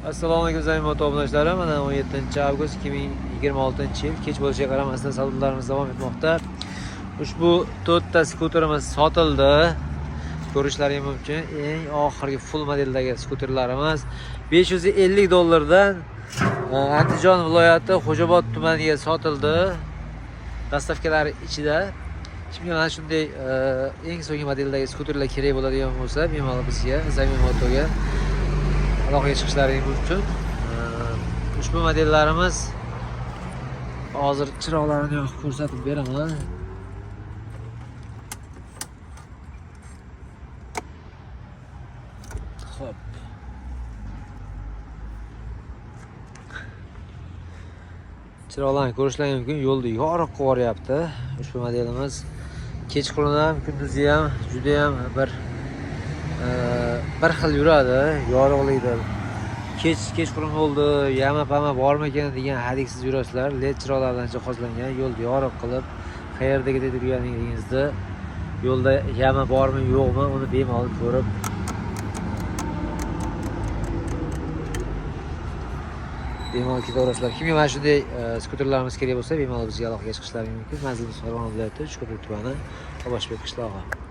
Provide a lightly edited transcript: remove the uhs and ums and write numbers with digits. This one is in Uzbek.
Assalomu alaykum Zamin Moto obunachilari. Mana 17 avgust 2026-yil kech bo'lishiga qaramasdan savdolarimiz davom etmoqda. Ushbu to'rtta skuterimiz sotildi. Ko'rishlaring mumkin. Eng oxirgi full modeldagi skuterlarimiz 550 dollardan Andijon viloyati Xo'jobod tumaniga sotildi. Dastavkalari ichida. Kimga mana shunday eng so'nggi modeldagi skuterlar kerak bo'ladigan bo'lsa, bemalol bizga Zamin Motoga aloqaga chiqishlaring mumkin. Ushbu modellarimiz hozir chiroqlarini yoqib ko'rsatib beraman. Xo'p. Chiroqlarni ko'rishlaring mumkin. Yo'lni yorug' qilib yuboryapti. Ushbu modelimiz kechqurun ham, kunduzi ham juda ham bir xil yuradi, yorug'likda. Kechqurun bo'ldi, yama pama bormikan degan hadiksiz yurasizlar. LED chiroqlar bilan jihozlangan, yo'lni yorug' qilib, qayerda ketib yurganingizda yo'lda yama bormi, yo'qmi, uni bemalol ko'rib bemalol ketaverasizlar. Kimga mana shunday skuterlarimiz kerak bo'lsa, bemalol bizga aloqaga chiqishlaring mumkin. Manzilimiz Farg'ona viloyati, Uchko'prik tumani, Oboshbek qishlog'i.